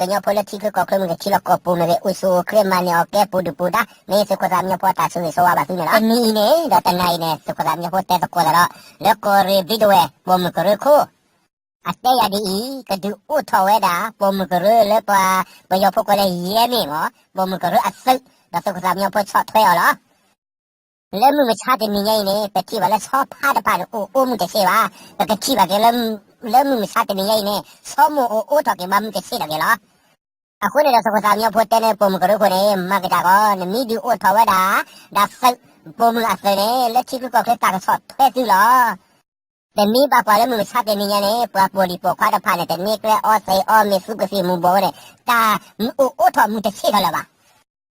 ကညီဖိလၢထံချၢကီၢ်ချၢ မ့ၢ်ဂ့ၤ ထံလီၢ်ကီၢ်ပူၤမ့ၢ်ဂ့ၤ အိၣ်ဆူၣ်အိၣ်ချ့ မၤန့ၢ်အီၣ်ကဲ ပူၤဒုၣ်ပူၤဒါ မ့ၢ်သုးခိၣ်သးမံညီဖိ တၢ်ဆိၣ်ဂ့ၤဆိၣ်ဝါဘၣ်သုန့ၣ်လီၤ. တနံၤအံၤန့ၣ် ဒီးတနၤအံၤန့ၣ် သုးခိၣ်သးမံညီဖိတဲသကိးသးဒီး လၢကီၢ်ရ့ၣ်ဘျံးဒဝဲၢ် ပိာ်မုၣ်ကရၢခိၣ် အတဲယၤဒ်အံၤ, ကဒုးအိၣ်ထီၣ်ဝဲဒၣ် ပိာ်မုၣ်ကရၢလၢပှၤ ပယီၤဖိကိးလၢ ရဲမင်း မ့ၢ် ပိာ်မုၣ်ကရၢအသုး, ဒီးသုးခိၣ်သးမံညီဖိဆီၣ်ထွဲအီၤလီၤ. လၢမုၢ်မဆါတနံၤညါအံၤန့ၣ် ပထံၣ်ဘၣ်လၢဆီဖါတဖၣ်န့ၣ် အိၣ်အိၣ်မုၢ်တဆ့ဘၣ်. ပကထံၣ်ဘၣ်က့ၤလၢ လၢမုၢ်မဆါတနံၤညါအံၤန့ၣ် ဆီမိၢ်အိၣ်အိၣ်ထီၣ်က့ၤဘၣ်မုၢ်တဆ့ထီၣ်က့ၤလီၤ. အဃိန့ၣ်ဒီး သုးခိၣ်သးမံညီဖိတဲန့ၣ် ပိာ်မုၣ်ကရၢခိၣ်န့ၣ် မၤကဒါကီး, နမ့ၢ်ဒုးအိၣ်ထီၣ်ဝဲဒၣ် ဒ်သုး ပိာ်မုၣ်အသုးန့ၣ် လၢထံချၢကီၢ်ချၢတၢ်ကဆီၣ်ထွဲသုလီၤ. ပမ့ၢ်ဘၣ်ကွၢ်လၢမုၢ်မဆါတနံၤညါန့ၣ် ပှၤပိာ်လံၤပိာ်ခွါတဖၣ်န့ၣ် တန့ၢ်ကျဲအီသံးအီ မ့ၢ်သူကသံၣ်မူၤဘှီးဝဲန့ၣ် တၢ်အိၣ်အိၣ်ထီၣ်မုၢ်တဆ့ထီၣ်လၢၤဘၣ်.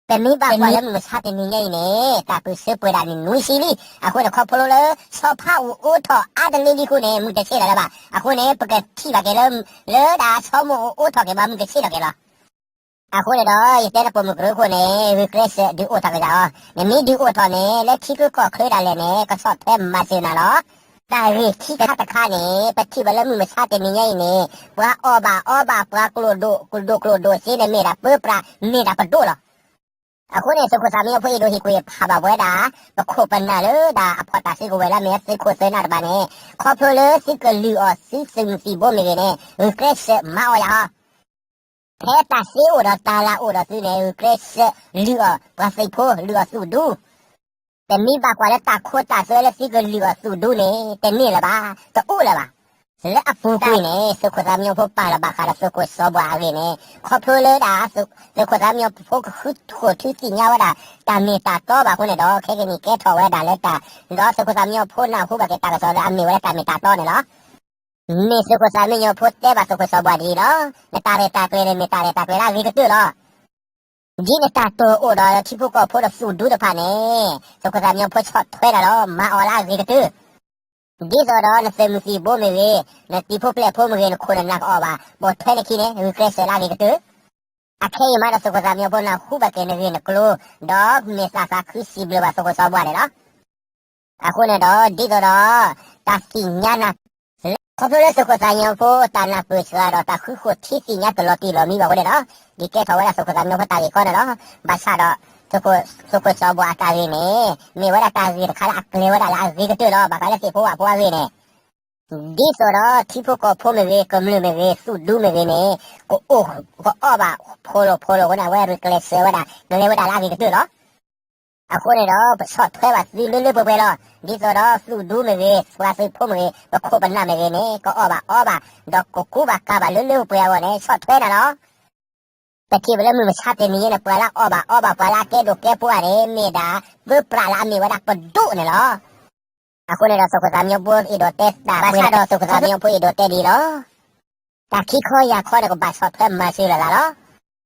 ပမ့ၢ်ဘၣ်ကွၢ်လၢမုၢ်မဆါတနံၤညါအံၤန့ၣ် တၢ်ပၢၢ်ဆၢပှဲၤဒၣ်န့ၣ်နွံဆံလံ. အဃိန့ၣ် ခီဖျိလၢ ဆီဖါအိၣ်အိၣ်ထီၣ်အါတလံလံအဃိန့ၣ် မုၢ်တဆ့ထီၣ်လၢၤဘၣ်. အဃိန့ၣ် ပကထံၣ်ဘၣ်က့ၤလၢ လၢဒၣ်ဆီမိၢ်အိၣ်အိၣ်ထီၣ်က့ၤဘၣ်မုၢ်တဆ့ထီၣ်က့ၤလီၤ. အဃိန့ၣ်ဒီး ယတဲန့ၣ် ပိာ်မုၣ်ကရၢခိၣ်န့ၣ် ဂုာ်ကျဲးစၢးဒုးအိၣ်ထီၣ်က့ၤသးအီၤ, နမ့ၢ်ဒုးအိၣ်ထီၣ်န့ၣ် လၢထံချၢကီၢ်ချၢဒၣ်လဲာ်န့ၣ် ကဆီၣ်ထွဲမၤစၢၤနၤလီၤ. တၢ်ဂ့ၢ်ခံခါတခါန့ၣ် ပထံၣ်ဘၣ်လၢမုၢ်မဆါတနံၤညါအံၤန့ၣ် ပှၤအီၣ်ဘၣ်အီဘၣ် ပှၤကျိၣ်ဒိၣ်ကျိၣ်ဒိၣ်ကျိၣ်ဒိၣ်စ့န့ၣ် မ့ၢ်ဒၣ်ပၢပြး မ့ၢ်ဒၣ်ပဒိၣ်လီၤ. အဃိန့ၣ် သုးခိၣ်သးမံညီဖိ အဲၣ်ဒိးဟ့ၣ်ကူၣ်ဟ့ၣ်ဖးဘၣ်ပဝဲဒၣ် ပခိၣ်ပနၢ်လၢဒၣ်အဖီၣ်တၢ်စုကဝဲၤလၢအမ့ၢ်သုးခိၣ်သုးနၢ်တဖၣ်န့ၣ် ခီဖျိလၢသုကလုၢ်အီၣ်သုသုးမုၢ်သံၣ်ဘိမ့ၢ်ဂ့ၤန့ၣ် ဂုာ်ကျဲးစၢးမၤအီၣ်ယၤအီၤ ဖဲတၢ်သ့အိၣ်ဒီးတၢ်လၢ်အိၣ်ဒီးသုန့ၣ် ဂုာ်ကျဲးစၢးလုၢ်အီၣ်ပှၤသုးဖိ လုၢ်အီၣ်သုးဒူ, တမ့ၢ်ဘၣ်ကွၢ်လၢတၢ်ခိတၢ်သွဲလၢသုကလုၢ်အီၣ်သုးဒူန့ၣ် တန့ၢ်လၢၤဘၣ်, တအိၣ်လၢၤဘၣ်. လၢအပူၤကွံာ်န့ၣ် သုးခိၣ်သးမံညီဖိပာ်လီၤဘၣ်ဃးဒီးသုးခိၣ်စီၤဘှးအဂ့ၢ်န့ၣ် ခီဖျိလၢဒၣ် သုးခိၣ်သးမံညီဖိကဃုထၢထူသ့ၣ်ညါဝဲဒၣ် တၢ်မ့ၢ်တၢ်တီဘၣ်အဃိန့ၣ်ဒီး ခဲကနံၣ်ကဲထီၣ်ဝဲဒၣ်လၢတၢ်, ဒီးသုးခိၣ်သးမံညီဖိနၢ်ဟူဘၣ်က့ၤတၢ်ကစီၣ်လၢအမ့ၢ်ဝဲဒၣ်တၢ်မ့ၢ်တၢ်တီန့ၣ်လီၤ. မ့ၢ်သုးခိၣ်သးမံညီဖိတဲဘၣ်သုးခိၣ်စီၤဘှးဒ်အံၤလီၤ. နတၢ်ရဲၣ်တၢ်ကျဲၤန့ၣ်မ့ၢ်တၢ်ရဲၣ်တၢ်ကျဲၤလၢအဂ့ၤကတၢၢ်လီၤ. ဒ်နတၢ်တိာ်အိၣ်ဒီးထံဖိကီၢ်ဖိဒီးသုးဒူတဖၣ်န့ၣ် သုးခိၣ်သးမံညီဖိဆီၣ်ထွဲနၤလီၤ မၤအီၤလၢအဂ့ၤကတၢၢ်. ဒ်သိးဒီးနသုးမုၢ်သံၣ်ဘိမ့ၢ်ဂ့ၤ, နတံၤဖိပျဲၢ်ဖိမ့ၢ်ဂ့ၤ, နခိၣ်နနၢ်ကအီၣ်ဘၣ်, ပိာ်ထွဲနခံန့ၣ် ဂုာ်ကျဲးစၢးလၢအဂ့ၤကတၢၢ်. အခဲအံၤမးဒီးသုးခိၣ်သးမံညီဖိနၢ်ဟူဘၣ်က့ၤနဂ့ၢ်နကျိၤ, ဒီးမ့ၢ်သးသးခုစံးဘျုးဘၣ်သုးခိၣ်စီၤဘှးန့ၣ်လီၤ. အဃိန့ၣ်ဒီး ဒ်သိးဒီး တၢ်သ့ၣ်ညါနၤ ခီဖျိလၢသုးခိၣ်သးမံညီဖိ တၢ်နၢ်ပၢၢ်စှၤဒီးတၢ်ဃုဃိထံသ့ၣ်ညါတလီၤတံၢ်လီၤမံဘၣ်အဃိန့ၣ်ဒီး ဒ်ကဲထီၣ်ဝဲဒၣ်သုးခိၣ်သးမံညီဖိတၢ်ဂ့ၢ်ဃီန့ၣ်လီၤ. ဘၣ်ဆၣ်ဒီး သုးခိၣ်စီၤဘှးအတၢ်ဂ့ၢ်န့ၣ် မ့ၢ်ဝဲဒၣ်တၢ်ဂ့ၢ်တခါလၢအကျဲၤဝဲဒၣ်လၢအဂ့ၤကတၢၢ်လီၤ. ဘၣ်ဃးလၢသ့ၣ်ဖိဝၣ်ဖိအဂ့ၢ်န့ၣ် ဒ်သိးဒီးထံဖိကီၢ်ဖိမ့ၢ်ဂ့ၤ, ကမျၢၢ်မ့ၢ်ဂ့ၤ, သုးဒူမ့ၢ်ဂ့ၤန့ၣ် ကအိၣ်ကအီၣ်ဘၣ်ဖိလိာ်ဖိလိာ်အဃိန့ၣ် အဝဲဂုာ်ကျဲးစၢးဝဲဒၣ် ကျဲၤဝဲဒၣ်လၢအဂ့ၤကတၢၢ်လီၤ. အဃိန့ၣ်ဒီး ပဆီၣ်ထွဲဘၣ်သုလၢလၢပှဲၤပှဲၤလီၤ. ဒ်သိးဒီးသုးဒူမ့ၢ်ဂ့ၤ, ပှၤသုးဖိမ့ၢ်ဂ့ၤ, ပခိၣ်ပနၢ်မ့ၢ်ဂ့ၤန့ၣ် ကအီၣ်ဘၣ်အီဘၣ်, ဒီးကကူဘၣ်ကၤဘၣ်လၢလၢပှဲၤပှဲၤအဂီၢ်န့ၣ် ဆီၣ်ထွဲနၤလီၤ. ပထံၣ်ဘၣ်လၢမုၢ်မဆါတနံၤအံၤန့ၣ် ပှၤလၢအီၣ်ဘၣ်အီဘၣ် ပှၤလၢအကဲဒိၣ်ကဲပှၢ်န့ၣ် မ့ၢ်ဒၣ် ပၢပြးလၢအမ့ၢ်ဝဲဒၣ်ပဒိၣ်န့ၣ်လီၤ. အဃိန့ၣ်ဒီး သုးခိၣ်သးမံညီဖိအဲၣ်ဒိးတဲတၢ်ဘၣ်ဆၣ်ဒီး သုးခိၣ်သးမံညီဖိအဲၣ်ဒိးတဲဒ်အံၤလီၤ. တၢ်ခံခီယၢ်ခီန့ၣ် ကဘၣ်ဆီၣ်ထွဲမၤစၢၤလိာ်သးလီၤ.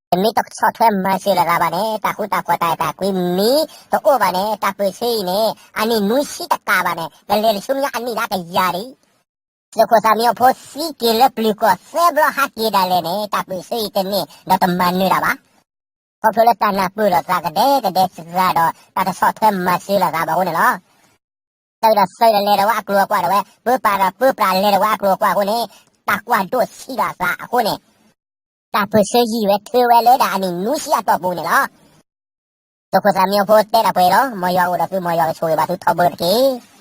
တမ့ၢ်တဆီၣ်ထွဲမၤစၢၤလိာ်သးဘၣ်န့ၣ် တၢ်ဃူတၢ်ဖိးတၢ်အဲၣ်တၢ်ကွံမ့ၢ်တအိၣ်ဘၣ်န့ၣ် တၢ်ပၢၢ်ဆၢအံၤန့ၣ် အနံၣ်နွံဆံတကးဘၣ်န့ၣ် ကလဲၤတဆူမဲာ်ညါအနံၣ်လၢအကယၤဒံး သုးခိၣ်သးမံညီဖိသံက့ၤလၢပျုၤကီၢ်သၢဘျီဟးက့ၤဒၣ်လဲာ်န့ၣ် တၢ်ပၢၢ်ဆၢအံၤတန့ၢ်ဒီးတမၤနၢၤတၢ်ဘၣ်. ခီဖျိလၢတၢ်နၢ်ပၢၢ်လိာ်သးကဒဲကဒဲစှၤဒီး တၢ်တဆီၣ်ထွဲမၤစၢၤလိာ်သးဘၣ်အဃိန့ၣ်လီၤ. သုးဒီးသုးဒီးလဲၤဒီးဝဲအကျိၤအကွာ်ဒီးဝဲ, ပၢပြးဒီးပၢပြးလဲၤဒီးဝဲအကျိၤအကွာ်အဃိန့ၣ်, တၢ်ကွၢ်ဒိၣ်ဆံးလိာ်သးအဃိန့ၣ်, တၢ်ပၢၢ်ဆၢယံာ်ဝဲထၢဝဲလၢဒၣ်အနံၣ်နွံဆံအတီၢ်ပူၤန့ၣ်လီၤ. သုးခိၣ်သးမံညီဖိတဲဒၣ်ပှဲၤလီၤ. မ်ယွၤအိၣ်ဒီးသု, မ်ယွၤကဆိၣ်ဂ့ၤဘၣ်သုထီဘိတက့ၢ်.